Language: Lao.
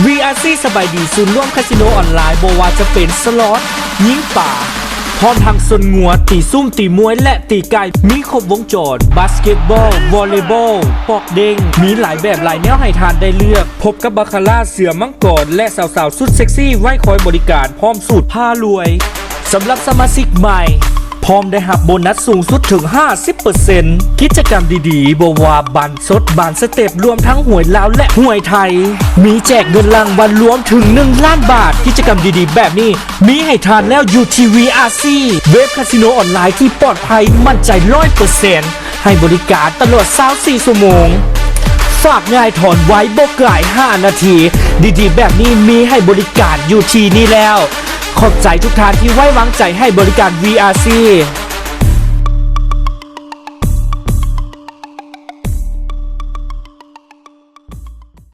VRC ສະບາຍດີ ສູນລວມຄາສິໂນອອນລາຍ ບໍ່ວ່າຈະເປັນສລັອດ, ຍິງປາ, ພ້ອມທັງຊົນງົວ, ຕີຊຸ້ມ, ຕີມວຍ ແລະ ຕີໄກ່ ມີຄົບວົງຈອນ, ບາສເກັດບອລ, ວໍລເລບອລ, ປອກເດ້ງ, ມີຫຼາຍແບບຫຼາຍແນວໃຫ້ທ່ານໄດ້ເລືອກ. ພົບກັບບາຄາຣາ, ເສືອມັງກອນ ແລະ ສາວໆສຸດເຊັກຊີໄວ້ຄອຍບໍລິການ ພ້ອມສູດພາລວຍ. ສຳລັບສະມາຊິກໃໝ່ ພ້ອມໄດ້ຮັບໂບນັດສູງສຸດເຖິງຫ້າສິບເປີເຊັນ. ກິດຈະກຳດີໆ ບໍ່ວ່າບານສົດ, ບານສະເຕັບ, ລວມທັງຫວຍລາວ ແລະ ຫວຍໄທ. ມີແຈກເງິນລາງວັນລວມເຖິງໜຶ່ງລ້ານບາດ. ກິດຈະກຳດີໆແບບນີ້ ມີໃຫ້ທ່ານແລ້ວຢູ່ທີ່ VRC ເວັບຄາສິໂນອອນລາຍທີ່ປອດໄພ, ໝັ້ນໃຈຮ້ອຍເປີເຊັນ. ໃຫ້ບໍລິການຕະຫຼອດຊາວສີ່ຊົ່ວໂມງ. ຝາກງ່າຍ, ຖອນໄວ, ບໍ່ກາຍຫ້ານາທີ. ດີໆແບບນີ້ມີໃຫ້ບໍລິການຢູ່ທີ່ນີ້ແລ້ວ. ຂອບໃຈທຸກທ່ານທີ່ໄວ້ວາງໃຈໃຫ້ບໍລິການ VRC.